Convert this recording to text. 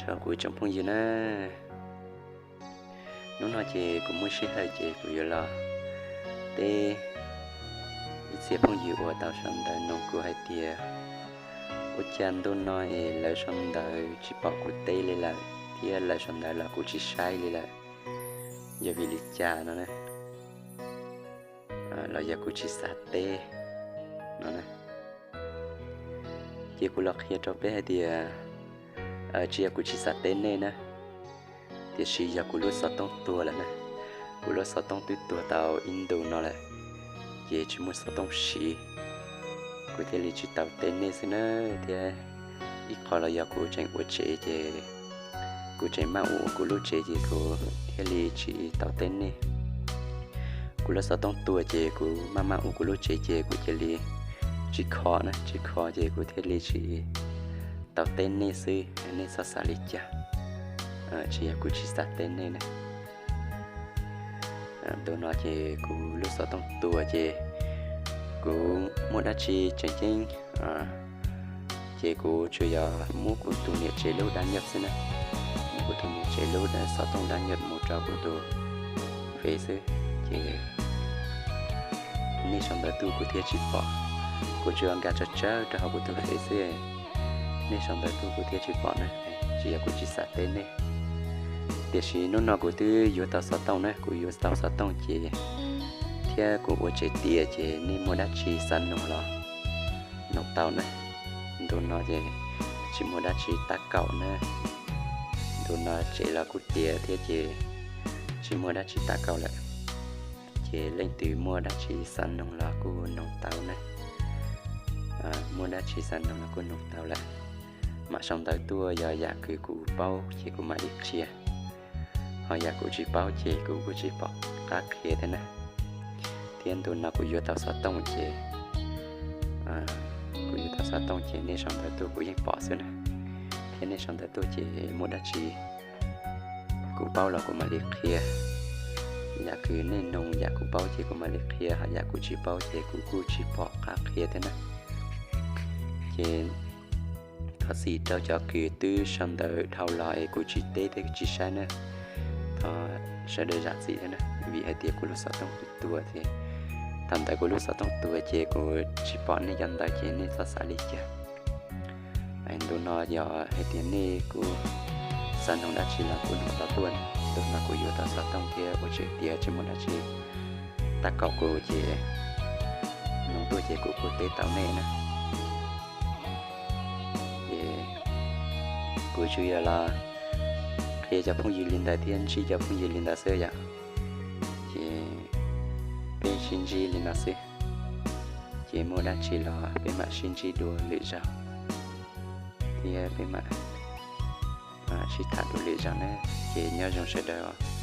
Rau kuv tsoom phooj ywg na, hnub no ces kuv muaj sij hawm ces kuv yuav los teb ib txhia phooj ywg uas tau sau ntawv noog kuv hais tias ua cas ntu no es lawv sau ntawv tsis pom kuv teb li lawm thiab lawv sau ntawv los kuv tsis saib li lawm, yog vim li cas no na, los yog kuv tsis xav teb no na. Ces kuv los qhia rau peb hais tias tsis yog kuv tsis xav teb nej na, tiam sis yog kuv lub xov tooj tuag lawm na. Kuv lub xov tooj twb tuag tau ib ntu no lawm, ces tsis muaj xov tooj siv. Kuv thiaj li tsis tau teb nej xwb na. Thiab ib qho los yog kuv tseem ua tsev ces kuv tseem maj ua kuv lub tsev ces kuv thiaj li tsis tau teb nej. Kuv lub xov tooj tuag ces kuv maj maj ua kuv lub tsev ces kuv cia li tsis kho na, tsis kho ces kuv thiaj li tsis tau teb nej xwb, nej txhob xav li cas, tsis yog kuv tsis xav teb nej na. Ntu no ces kuv lub xov tooj tuag ces kuv muaj dab tsi tseem ceeb ces kuv tsuas yog muab kuv tus niam tsev lub dab nyaj xwb na, muab kuv tus niam tsev lub xov tooj dab nyaj mus rau kuv tus fev xwb, ces nej sau ntawv tuaj kuv thiaj tsis pom. Kuv tsuas nkag tsawg tsawg rau hauv kuv tus fev xwb, nej sau ntawv tuaj kuv thiaj tsis pom na, tsis yog kuv tsis xav teb nej. Tiam sis hnub no kuv twb yuav tau xov tooj na, kuv yuav tau xov tooj ces thiab kuv ua tsev tiav ces nej muaj dab tsi xav noog los noog tau na. Ntu no ces tsis muaj dab tsi tab kaum na, ntu no tsev los kuj tiav thiab ces tsis muaj dab tsi tab kaum lawm. Ces leej twg muaj dab tsi xav noog los kuj noog tau na, muaj dab tsi xav noog los kuj noog tau lawm. Mam sau ntawv tuaj, yog yam kws kuv paub ces kuv mam li qhia, ho yam kuv tsis paub ces kuv kuj tsis pom qab qhia thiab na. Thiab ntu no kuv yuav tau xov tooj ces, kuv yuav tau xov tooj ces nej sau ntawv tuaj kuv yeej pom xwb na. Thiab nej sau ntawv tuaj ces muaj dab tsi kuv paub los kuv mam li qhia. Yam kws nej noog yam kuv paub ces kuv mam li qhia, ho yam kuv tsis paub ces kuv kuj tsis pom qab qhia thiab na. Ces thov txim rau cov kws twb sau ntawv dhau los es kuv tsis teb thiab tsis saib na, thov sawv daws zam txim thiab na, vim hais tias kuv lub xov tooj tuag ces, thaum ntawd kuv lub xov tooj tuag ces kuv tsis pom nej cov ntawv ces nej txhob xav li cas. Ntu no yog hais tias nej kuj xav noog dab tsi los kuj noog tau tuaj. Ntu no kuv yuav tau xov tooj thiab ua tsev tiav tsis muaj dab tsi tab kaum kuv ces noog tuaj ces kuv kuj teb tau nej na. Ces kuv tsuas yog los qhia cov phooj ywg li ntawd thiab ntsib cov phooj ywg li ntawd xwb yom. Ces peb sib ntsib li no xwb, ces muaj dab tsi los peb mam sib ntsib dua lwm zaus, thiab peb mam sib tham dua lwm zaus na. Ces nyob zoo sawv daws.